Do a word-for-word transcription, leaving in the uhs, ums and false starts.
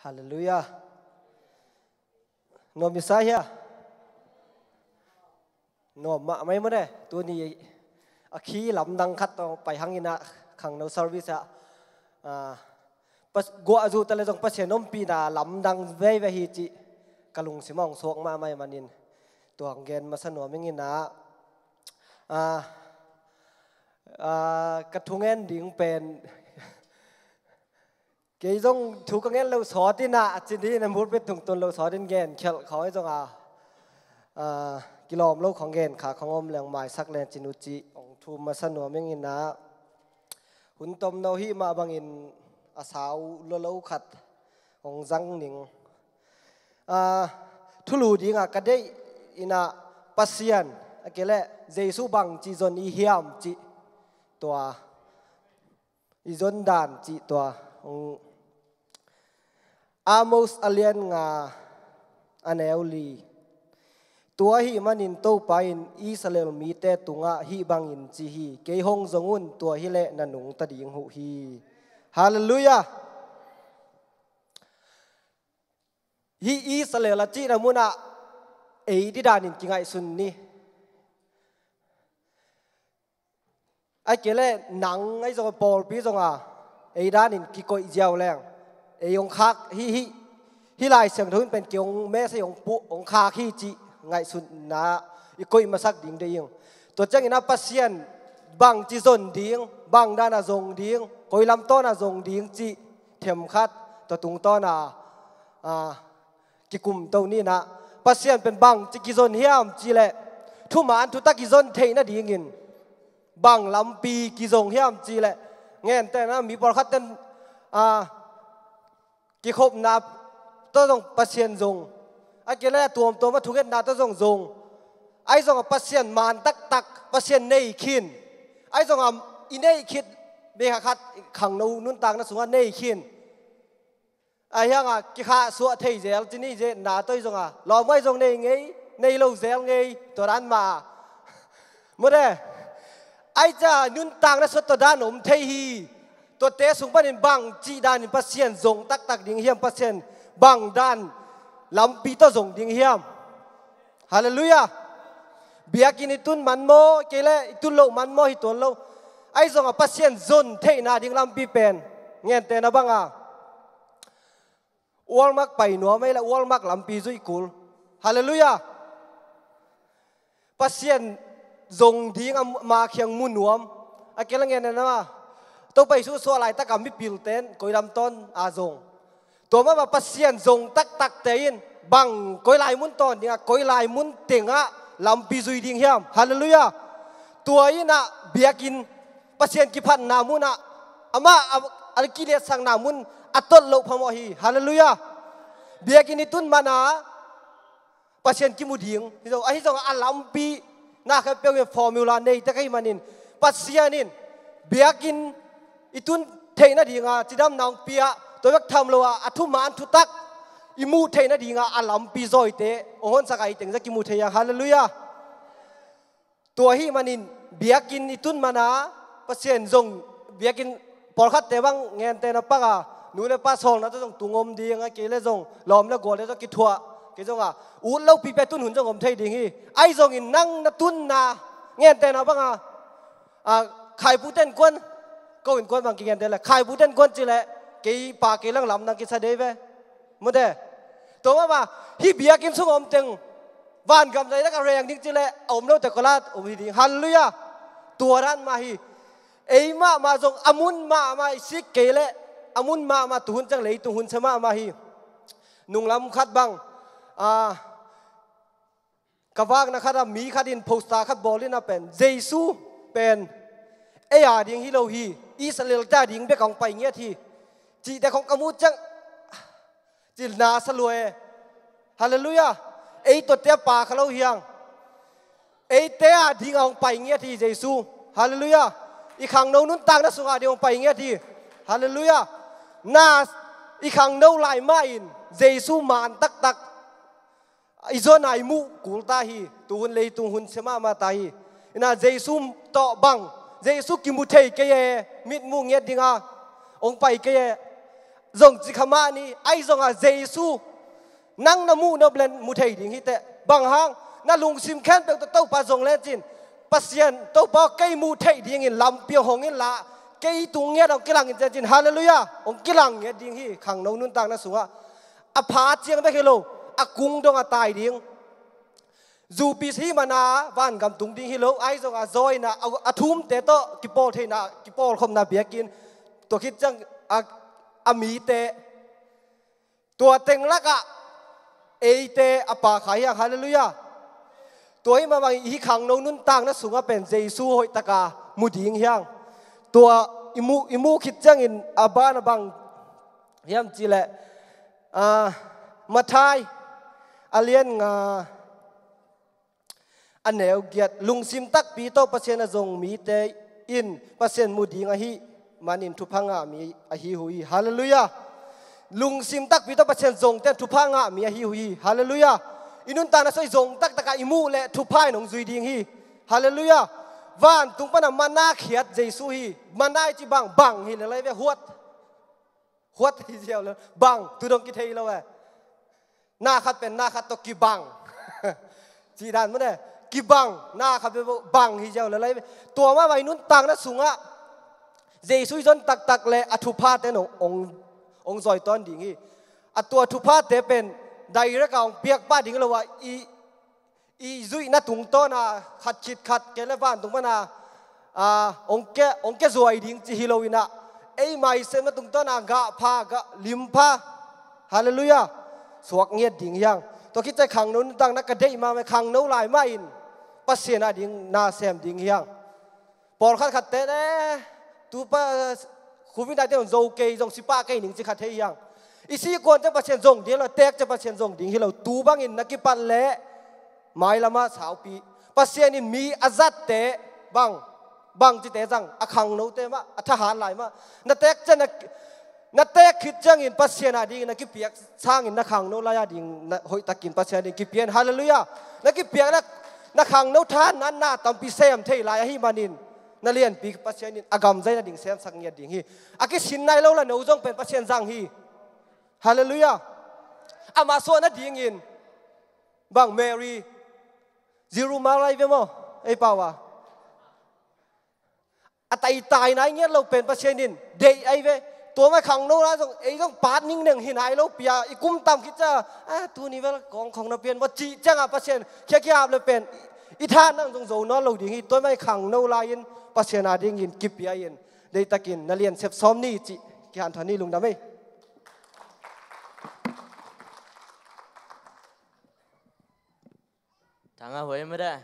Halleluiah. Nuam i sa hia? Nuam mahmah i maw ne. Tuni a khi lamdang khat tawh pai hang in ah, khangno service ah, ah, pas-, guah zu ta le zong Pasian ompihna lamdang veivei hi cih ka lungsim ah hong suak mahmah i manin tua hong gen masa nuam ing in ah, ah, ah, ka thungen ding pen kei zong thu ka ngen lo sawt in ah, a ci ding in a pulpit tungtun lo sawt in gen khialh khawng hi zong a, ah, kilawm lo khawng gen kha khawng om leng maisak leng cin uh cih hong thum masa nuam ing in ah, hun tomno hih mah bangin a sau lolo khat hong zang ning. Ah, thulu ding a ka deih in ah Pasian, a kei leh Jesu bangci zon i hiam cih tua i zon dan cih tua, um, Amos a lian nga a neu li. Tua ahih manin Topa in Israel mite tungah hih bangin ci hi, kei hong zong un, tua hileh na nungta ding uh hi. Halleluiah. Hih Israel a cihna munah ei didanin kingaihsun ni. A kei leh nang ahi zong a, pawlpi zong a, ei danin kikoih ziau leng, ei hong khak hi, hi, hih Lai Siangtho in pen kei hong message hong puh, hong khak hi cih ngaihsutna i koih masak ding deih ing. Tua ciangin ah Pasian bangci zon ding, bang dan a zong ding, koi lam tawn a zong ding cih themkhat tua tungtawn a, ah, kikumto ni in ah, Pasian pen bangci kizon hiam cih leh, thuman thutak kizon theih nadingin bang lampi kizong hiam cih leh, gentehna mi pawlkhat ten, ah, kikhopna tawh zong Pasian zong, a kei leh a tuamtuam a thungetna tawh zong zong, ahi zong a Pasian man taktak, Pasian nei khin, ahi zong a i neih khit bek a khat khangno nuntakna sungah nei khin. Ahi hang a kikhahsuah thei zel ci ni, zetna tawh hi zong a lawm ngai zong nei ngei, nei lo zel ngei, tua dan mah a. Maw te, ahi ca nuntakna sawt tua dan om thei hi. Tuate sung panin bangci danin Pasian zong taktak ding hiam, Pasian bang dan lampi tawh zong ding hiam? Halleluiah. Biakinn i tun man maw, kei leh i tun loh man maw hi tuan lo. Ahi zong a Pasian zon theihna ding lampi pen, gentehna bang a, Walmart pai nuam ei leh Walmart lampi zuih kul. Halleluiah. Pasian zong ding a ma khiang mu nuam. A kei leh gentehna bang a, Topa Jesu suah laitak a mipil ten koi lam tawn a zong, tua mah bang Pasian zong taktakte in bang koi lai mun tawn ding a, koi lai mun tengah lampi zui ding hiam? Halleluiah. Tua in ah biakinn, Pasian kiphatna mun ah, amah a, a kiliatsakna mun a tot loh phamawh hi. Halleluiah. Biakinn i tun man a Pasian kimu ding hi zong, ahi zong a lampi na khat peuh in formula nei tek ahih manin, Pasian in biakinn i tun theih nading a cidamna hong pia, tua bek tham lo a, a thuman thutak i muh theih nading a, a lampi zawite hong honsak a, i teng zah kimu thei a. Halleluiah. Tua ahih manin biakinn i tun man a, Pasian zong, biakinn pawlkhatte bang gentehna bang a, nu le pa sawlna tawh zong tung om ding, a kei leh zong lawm le gual le zong kithuah, kei zong a ut lopi pen tun hun zong om thei ding hi. Ahi zongin nang na tunna, gentehna bang a, a, khaipu ten kuan, ko innkuan bang kigenteh leh khaipu ten kuan cih leh kei pa kei leh lamdang kisa dei ve. Maw te, tua mah bang hih biakinn sung a om teng vangam zaitak a reng ding cih leh a om lote kua lai om hi ding? Halleluiah. Tua dan mah hi. Ei mahmah zong a mun mahmah i sik kei leh, a mun mahmah, tuhun ciang leitung hun sia mahmah hi. Nunglam khat bang, a, ka vakna khat a mi khat in poster khat bawl in a pen, Jesu pen ei a ding hi lo hi, Israel-te a ding bek a hong pai ngiat hi, cihte khong ka muh ciang cih na sa lua e. Halleluiah. Ei tuate a pa kha lo hi hang. Eite a ding a hong pai ngiat hi Jesu. Halleluiah. I khangno nuntakna sungah a ding hong pai ngiat hi. Halleluiah. Na, i khangno lai mah in Jesu man taktak i zon a i muh kul ta hi. Tuhun leitung hun sia mahmah ta hi. Ina Jesu tawh bang, Jesu kimu thei kei e, mit muh ngiat ding a hong pai kei e. zong ci kha mah ni. Ahi zongah Jesu nang na muh nop len mu thei ding hi teh. Bang hang, na lungsim khempeuh tawh Topa zong len cin, Pasian Topa kei muh theih dingin lampi hong hong inla, kei tung ngiat hong kilang in cian cin, halleluiah, hong kilang ngiat ding hi. Khangno nuntakna sungah a pha ciang bek hi lo, a kung dong a tai ding. Zupis hi mana vangam tung ding hi lo, ahi zongah zawina a, a thumte tawh kipawl theihna, kipawlkhopna biakinn, tua khit ciang a, a mite, tua teng lakah eite a pha kha hiang, halleluiah. Tua hi mah bangin hih khangno nuntakna sungah pen Jesu hoihtaka mu ding hiang. Tua i muh, i muh khit ciangin a ban a bang hiam cihleh, ah, Matthai a lian nga, a neu giat, lungsim takpi tawh Pasian a zong mite in Pasian mu ding ahih manin thupha ngah mi ahi uh hi, halleluiah. Lungsim takpi tawh Pasian zongte in thupha ngah mi ahi uh hi, halleluiah. I nuntakna sungah i zong taktakah i muh leh thupha in hong zui ding hi, halleluiah. Vantung pana manna khiat Jesu hi. Manna i ci bang, bang hi le lai ve, huat. Huat hi ziau le bang, tu dong kithei lo e. Na khat pen na khat tawh kibang. Cih dan mah ne, kibang, na khat pen bang hi ziau le lai. Tua mah vai nuntakna sungah Jesu i zon taktak le a thuphate in hong, hong, hong zawi tawn ding hi. A tua thuphate pen direct a hong piak pah ding lo a, i i zuihna tungtawna khat khit khat kei le vantung pana, ah, hong ke, hong ke zuai ding ci hi lo inah, ei maisemna tungtawna gah pha, gah lim pha, halleluiah, suak ngiat ding hiang. Tua khit ciang khangno nuntakna ka deih mahmah, khangno lai mah in Pasian a ding na sem ding hiang. Pawlkhat khatte ne, tu pa, Covid nineteen hong zo kei zong si pah kei ning ci kha thei hiang. I si kuan ciang Pasian zong ding hi lo, teek ciang Pasian zong ding hi lo, tu bangin na kipat leh mailamah saupi. Pasian in mi a zatte bang, bang cite zang, a khangnote mah, a thahat lai mah. Na teek ciang na, na teek khit ciangin Pasian a dingin na kipiak sangin na khangno lai a ding, na hoihtakin Pasian a ding kipia in, halleluiah. Na kipiak na, na khangno thahatna na tampi sem thei lai ahih manin, na lianpi Pasian in a gam zaina ding semsak ngiat ding hi. A kisin nai lo la no zong pen Pasian zang hi. Halleluiah. Amah suah nadingin bang Mary, Jerusalem lai ve maw, ei pau a, a taitai nai ngiat lo pen Pasian in deih ahi ve. Tua mah khangno lai zong ei zong pat ningneng hi nai lo pi a, i kum tam khit ciang a, tuni vel kawng khong na pian maw cih ciangah Pasian khia kihap le pen i thahatna zong zo nawn lo ding hi. Tua mah khangno lai-in Pasian a dingin kipia in, deihtakin na lian sep sawm ni cih kihanthawn ni, lungdam ei. Tanga huai mah dah.